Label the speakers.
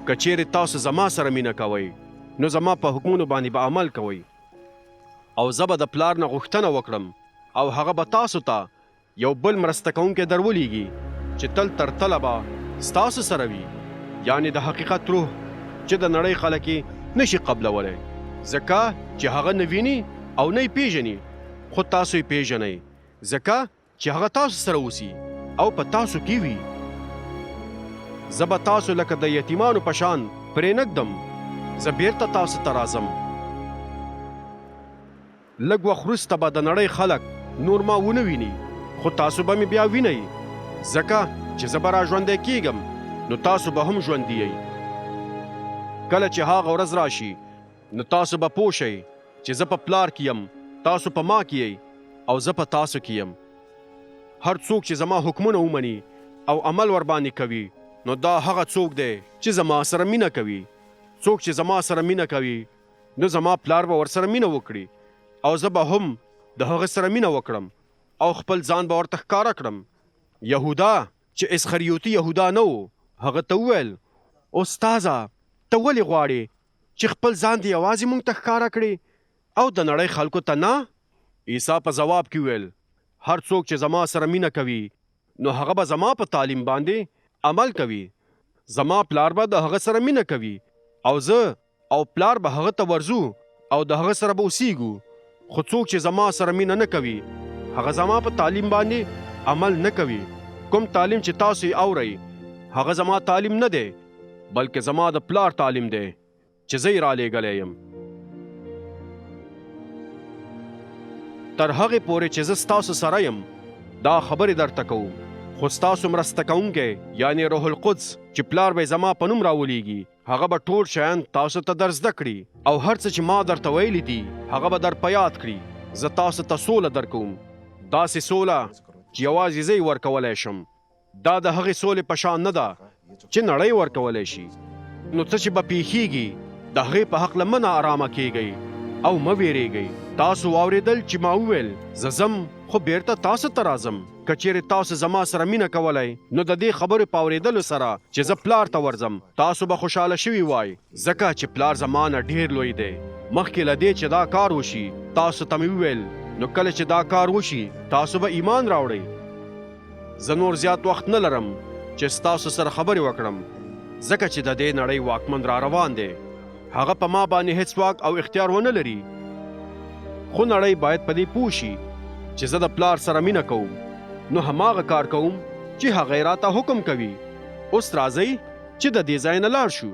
Speaker 1: که چیرې تاسو زما سره مینه کوئ، نو زما په حکمونو باندې به عمل کوئ. او زه به د پلار نه غوښتنه وکړم او هغه به تاسو ته یو بل مرسته کوونکی درولیږي چې تل تر تله به ستاسو سره وي، یعنې د حقیقت روح چې د نړۍ خلک یې نه شي قبلولی، ځکه چې هغه نه ویني او نه یې پېژني، خو تاسو یې پېژنئ، ځکه چې هغه تاسو سره اوسي او په تاسو کې وي. زه به تاسو لکه د یتیمانو په شان پرې نه ږدم، زه بېرته تاسو ته راځم. لږ وخت وروسته به د نړۍ خلک نور ما ونه ویني، خو تاسو به مې بیا وینئ، ځکه چې زه به را ژوندی کېږم، نو تاسو به هم ژوندي یئ. کله چې هغه ورځ راشي، نو تاسو به پوه شئ چې زه په پلار کې یم، تاسو په ما کې یئ او زه په تاسو کې یم. هر څوک چې زما حکمونه ومني او عمل ورباندې کوي، نو دا هغه څوک دی چې زما سره مینه کوي. څوک چې زما سره مینه کوي، نو زما پلار به ورسره مینه وکړي او زه به هم د هغه سره مینه وکړم او خپل ځان به ورته ښکاره کړم. یهودا چې اسخریوتي یهودا نه و، هغه ته وویل، استاذه، ته ولې غواړې چې خپل ځان دې یوازې مونږ ته ښکاره کړې او د نړۍ خلکو ته نه؟ عیسی په ځواب کې وویل، هر څوک چې زما سره مینه کوي، نو هغه به زما په تعلیم باندې عمل کوي. زما پلار به د هغه سره مینه کوي او زه او پلار به هغه ته ورځو او د هغه سره به اوسیږو. خو څوک چې زما سره مینه نه کوي، هغه زما په تعلیم باندې عمل نه کوي. کوم تعلیم چې تاسو یې اورئ، هغه زما تعلیم نه دی، بلکې زما د پلار تعلیم دی چې زه یې رالېږلی یم. تر هغې پورې چې زه ستاسو سره یم، دا خبرې درته کوم. خو ستاسو مرسته کوونکی، یعنې روح القدس، چې پلار به یې زما په نوم راولېږي، هغه به ټول شیان تاسو ته در زده کړي او هر څه چې ما درته ویلي دي هغه به در په یاد کړي. زه تاسو ته سوله درکوم، داسې سوله چې یوازې زه یې ورکولی شم. دا د هغې سولې په شان نه ده چې نړۍ ورکولی شي. نو څه چې به پېښېږي د هغې په هکله مه ناارامه کېږئ او مه وېرېږئ. تاسو واورېدل چې ما وویل، زه ځم خو بېرته تاسو ته راځم. که چېرې تاسو زما سره مینه کولای، نو د دې خبرې په اورېدلو سره چې زه پلار ته ورځم، تاسو به خوشحاله شوي وای، ځکه چې پلار زما نه ډېر لوی دی. مخکې له دې چې دا کار وشي، تاسو ته مې وویل، نو کله چې دا کار وشي، تاسو به ایمان راوړئ. زه نور زیات وخت نه لرم چې ستاسو سره خبرې وکړم، ځکه چې د دې نړۍ واکمن را روان دی. هغه په ما باندې هېڅ واک او اختیار ونه لري. خو نړۍ باید په دې پوه شي چې زه د پلار سره مینه کوم، نو هماغه کار کوم چې هغه یې راته حکم کوي. اوس راځئ چې د دې ځای نه لاړ شو.